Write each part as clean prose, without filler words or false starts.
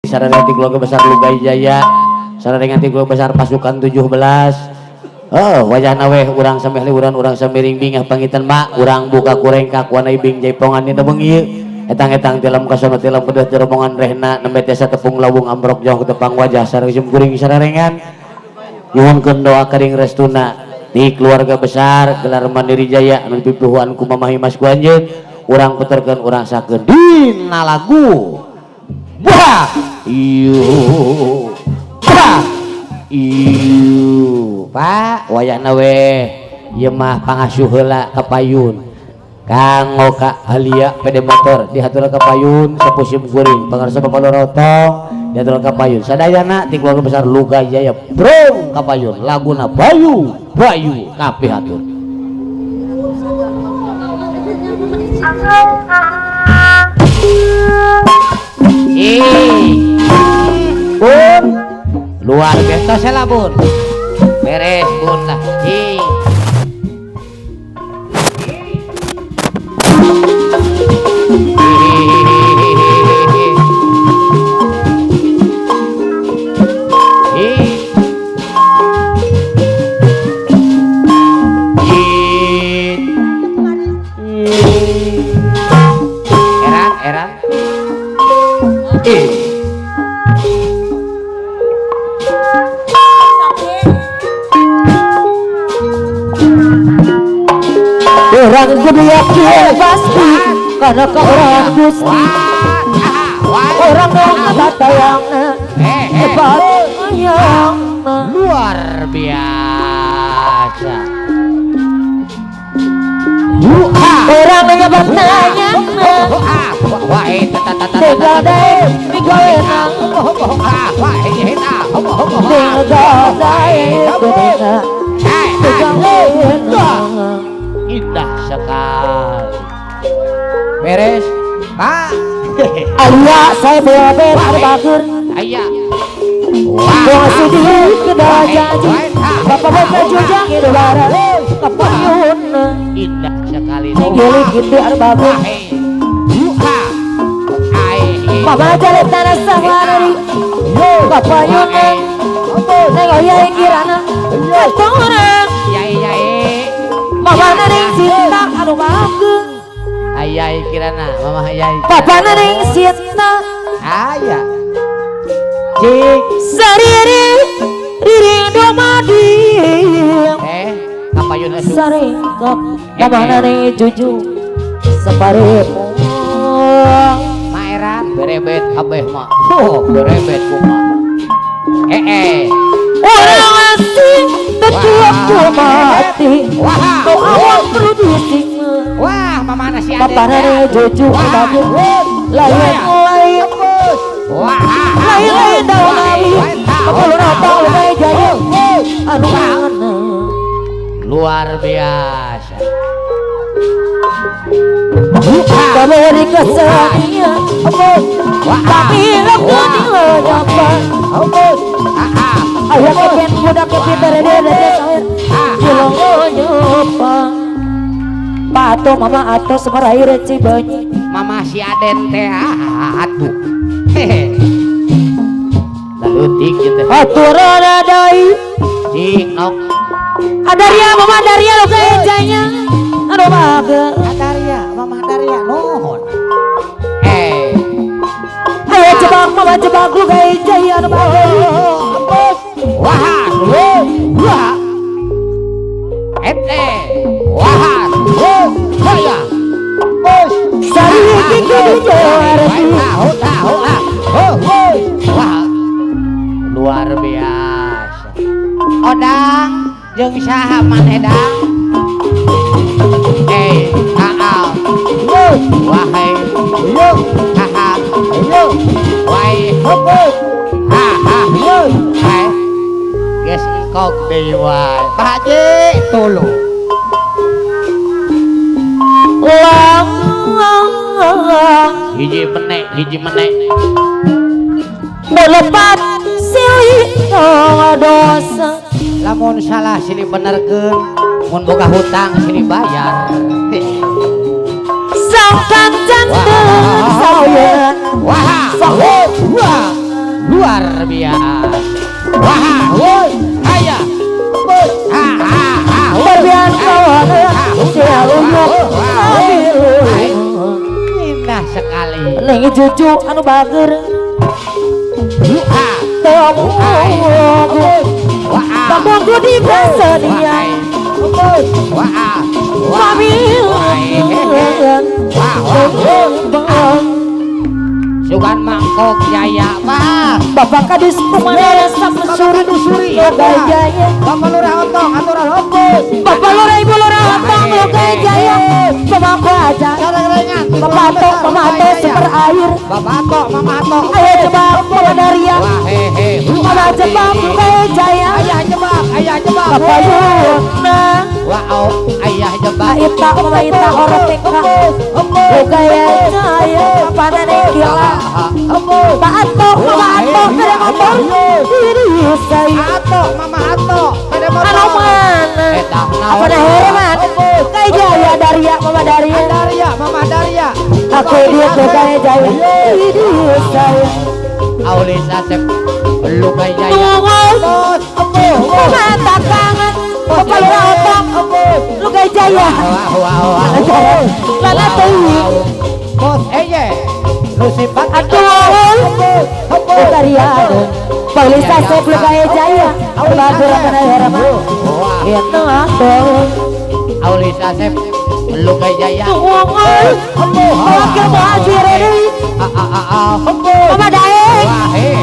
Sareng ti keluarga besar Lugai Jaya, sareng ti keluarga besar pasukan 17. Oh, wajahna weh urang sameh liuran urang samiring bingah pangitan mak urang buka kureng kakuan ibing jaipongan dina bengi ieu. Etang-etang tilam kasono tilam pedah ti rombongan rehna nembe tiasa tepung lawung ambrok jauh tepang wajah sareng sim kuring sararengan. Nyuhunkeun doa karing restuna ti keluarga besar gelar Mandiri Jaya anu dipipuhuan ku Mama Himas ku anjeun urang puterkeun urang sakeun dina lagu. Wah, iyo, wah, iyo, Pak, wayahna weh, ieu mah pangasuh heula ka payun. Kanggo ka Halia pede motor dihatur ka payun sapusim kuring, pangarsa Bapak Lorotong dihatur ka payun. Sadayana ti keluarga besar Lugai Jaya brong ka payun, laguna Bayu, Bayu kabeh hatur. Bun, luar biasa lah bun, beres bun lah. Eran, eran. Orang kudu yakin pasti karena kau orang Gusti. Orang dong batayang batayang luar biasa. Orang batayang indah sekali. Beres, Pak. Alia saya beber bagur. Aya. Bapak jujang itu bareng kepayun. Indah sekali. Gilik itu bagus. Mama jalan tanah safari. Kepayun. Nengok yai kirana. Orang. Yai yai. Mama neng cinta anu bagus. Ayai kirana, mama ayai. Papa neng cinta. Aya. Cik. Sariri riri domadi. Kapayun asup. Saringkap mama neng cucu separemu. Maeran berebet kabeh mah. Oh, berebet kumaha. Orang asing tetap mati. Kau awak perlu dising. Wah, mama nasi ada. Papa neng cucu bagus. Lain lain. Lain lain dalam nabi. Kepuluh rata lebih jaya. Anu mana? Luar biasa. Beri kesenian, tapi aku nyapa. Ayah kepen budak kepintar dia cilong nyopa. Pato mama atau semerai reci banyi. Mama si Aden teh atuh. Hehe. Leutik ieu teh. Aturan adai. Cing nok. Adaria mama Daria lo kejanya. Aduh baga. Adaria mama Daria nuhun. Ayo jebak mama jebak lu kejaya aduh baga. Wah, wah. Ente. Wah, wah. Bos. Sari kiki Wah. Luar biasa. Odang jeung saha maneh dang? Aa. Wahai. Haha. Wai. Ha ha. Hai. Geus engkog deui wae. Pak Haji tuluh. Lang hiji menek, hiji menek. Melepat silih dosa. Lamun salah sini benerkeun, mun boga hutang sini bayar. Sangkan janten saweun. Wah, wah. Neng cucu anu bager Kamu di kesedihan Sugan mangkok jaya mah Bapak Kadus kumanera samsuri Logai Jaya Bapak Lurah Otong aturan hapus Bapak Lurah Ibu Lurah Otong Logai Jaya Bapak aja Bapak Atok Mama Atok sumber air Bapak Atok Mama Atok Ayo jebak Mama Daria Mama jebak Logai Jaya Ayah jebak Ayah jebak Bapak Yuna Wow Ayah jebak Ita Mama Ita orang TK Logai Jaya Bapak Nenek Gila Pak Atok Mama Atok pada motor diri saya Atok Mama Atok pada motor anu mana apa dah Herman Kai Jaya Daria Mama Daria Daria Mama Daria aku dia Kai Jaya diri saya Aulis Asep Lukai Jaya bos mata kangen Bapak Lurah Otong Lukai Jaya Lala teuing bos eye Lusipat atuh Daria Paulis Asep Lukai Jaya Bagus kana Herman Itu atuh Aulis Asep Lukai Jaya Wakil Muhajir deui Mama Daeng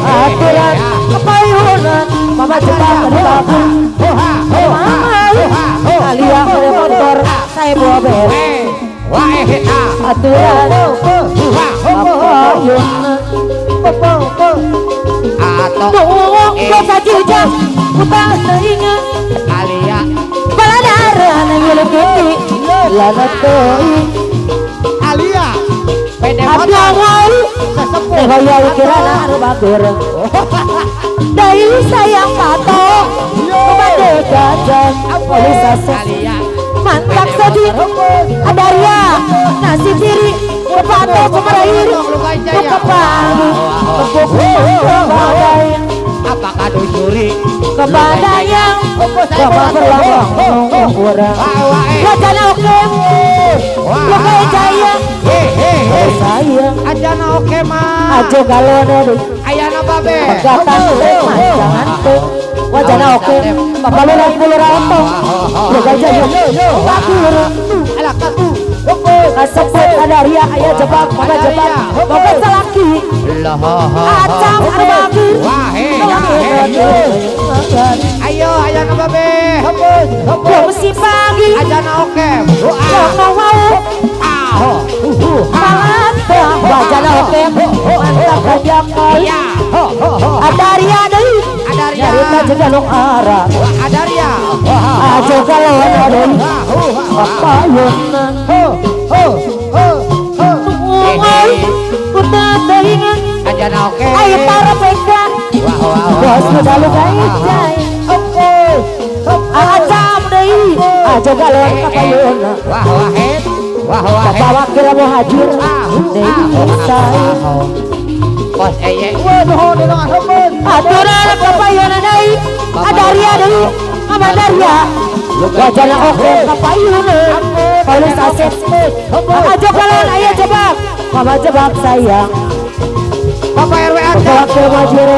aturan kepayunan Mama jebak anu Mama Alia pada motor saya bawa bel aturan kepayunan Tuh, dosa jujur, utang teringat Alia Baladara nangil kiti Lana teuing Alia Aduh, Nehoya ukirana anu bager Dai sayang patok Kepada gajah Polis asep Mantap sedih Adaria Nasi diri Kepatok kemerair Kepagi Kepadai Apakah dusuri Kepada yang Bapak berlambang kurang Wajana oke Lukai Jaya Sayang Ajana oke mah Ajo galon aduh Ayana babe Pegatan jangan tuh Wajana oke Bapak Lurah Ibu Lurah Otong Lukai Jaya Bagur Kasebut Adaria ayah jebak Mama jebak Bapak salaki Acam anu bagus Ayo ayana babe Bungsi pagi Ajana oke Jono wau Mantap Wajana oke Mantap kajakal Adaria deui Adaria Nyarita jeung galung arah Adaria Ajo kalon aduh Kapayunna Kuta teuingan Ajana oke Ayo para pegang Bos muda Lukai Jaya Acam deui Ajo galon kapayunna Wah wah wah wah Bapak Wakil Muhajir deui saya Bos eye Aturan kapayunna deui Adaria deui Mama Daria Wajana oke kapayunna Paulus Asep Ajo galon ayo jebak Mama jebak sayang Bapak RW Acam Bapak Muhajir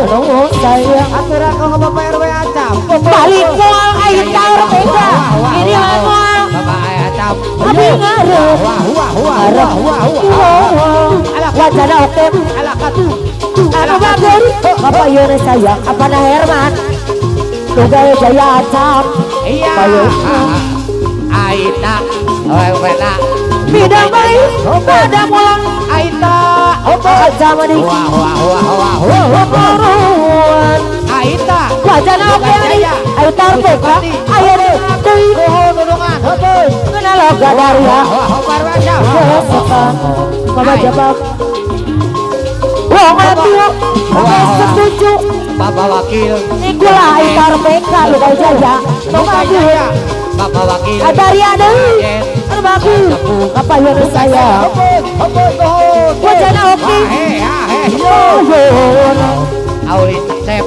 deui sayang aturan kalau Bapak RW Acam Balik moal ayo taur pega ini mah moal Bapak Acam Abi ngarep Wah wah wah Wajana oke Anu bagus Bapak Yone sayang apa nah Herman Lukai Jaya Acam Iya Aita Wena Bidang baik pada mulang Aita Acam di Wah wah wah wah Waparuan Aita Wajana oke Ayo tarpeka Ayo deui Kenal loga Daria Mama jebak Wong atuh Oke setuju Bapak Wakil Nikula Itar PK Lukai Jaya Lukai Jaya Bapak Wakil Adaria deui Anu bagus Apa yang saya Wajana oke Aulis Asep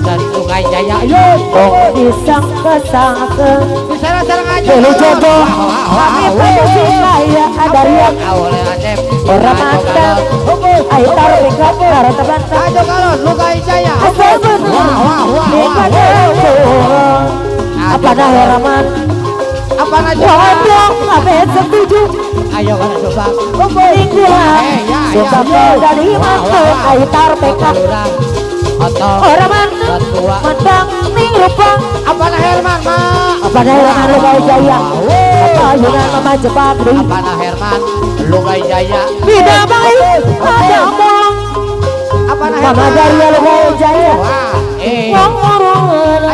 dan Lugai Jaya yo Tong disangka-sangka Disarang-sarang aja. Dulu jodoh kami produksi kaya Adaria Orang mantap Ayo taruh bengkak taruh terbantang Ayo galon Lugai Jaya. Asal betul Apa dah heraman Apa aja? Wajah kami setuju Ayo kalau coba. Tinggal Sumpah dari mata Ayo taruh bengkak Orang mantap Mantap ning rupa Apa dah Herman ma? Apa dah heraman Lugai Jaya Apa yunan mama jebak di Apa dah Herman Lugai Jaya Tidak baik ada mong Apa dah Mama Herman? Daria Lugai Jaya Wah, eh. Wong urung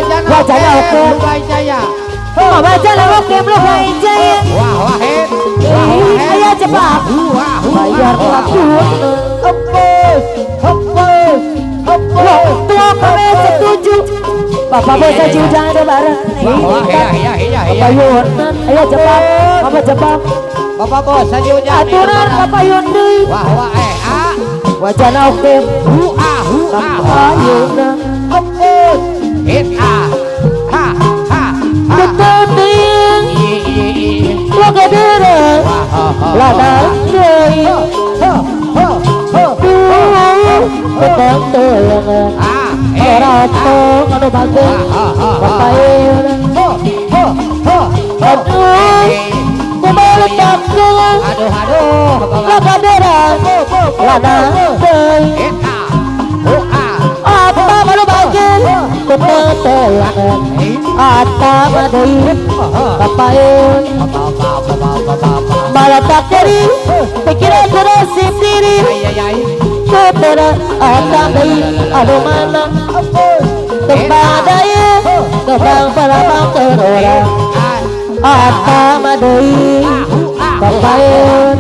Wajahnya oke Lugai Jaya. Mama jalan oke Lugai Jaya Wah, wah, het. Wah, wah, het. Ayo cepat Wah, wah, Bayar wah, waktu Hempus, hempus, hempus. Wong tua kami setuju Bapak bos jangan ada bareng Wah wah iya iya iya iya Bapak Yun Ayo cepat Bapak cepat Bapak bos saja hujan. Aturan Bapak Yun deui Wah, wah, eh, ah. Wajana oke Hu, ah, hu, ah. Bapak Yun Hempus. Hit ah Ha, ha, ha. Betul deui i i i Wagadere Wah ha ha Ladang deui Ho, ho, ho, ho. Betul deui Ah eh Ora tong anu bagus Bapak Yun Ho, ho, ho, ho. Aduh Kumaha takkeun Aduh aduh Wagadere Ladang deui Hit ah Hu ah Apa malu bagus Betul deui Ata deui Bapak Yun Ba ba ba ba ba ba ba Malah tak jadi Pikiran kudu sendiri Ay ay ay Ketera ata deui Aduh mana Tempat daya Kebang pelabang terorang Ah Ata deui Bapak Yun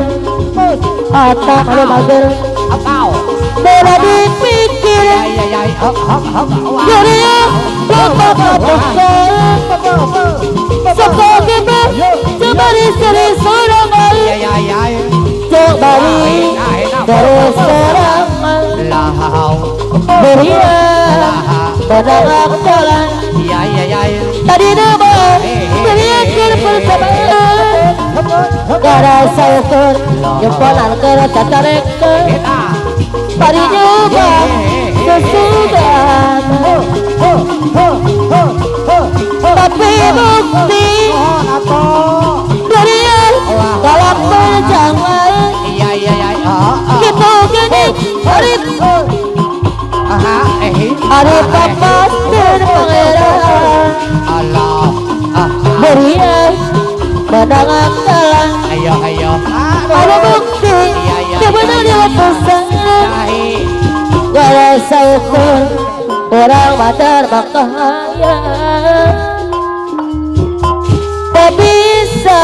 Ata malu bagus Apau Bola dipikir Ay ay ay hop hop hop Wah Dunia Lupa patukkan Soko kita Coba diseri sorangan Ay ay ay Coba di Terus serangan Lahau Dunia Menangak jalan Iya iya iya Tadi nama Dunia persamaan Gara saukur Jempolan ke tatarek Hit ah Tadi nyoba Kesudahan Ho, ho, ho, ho, ho. Tapi bukti Mohon atuh. Dunia Dalam perjuangan Iya iya iya ah ah Gitu gini Arif Aha eh Arif papas dan pangeran Allah ah Dunia Menangak jalan Ayo ayo Ada bukti Sebenarnya pesan Jahi Gara saukur Orang mater makaya Tak bisa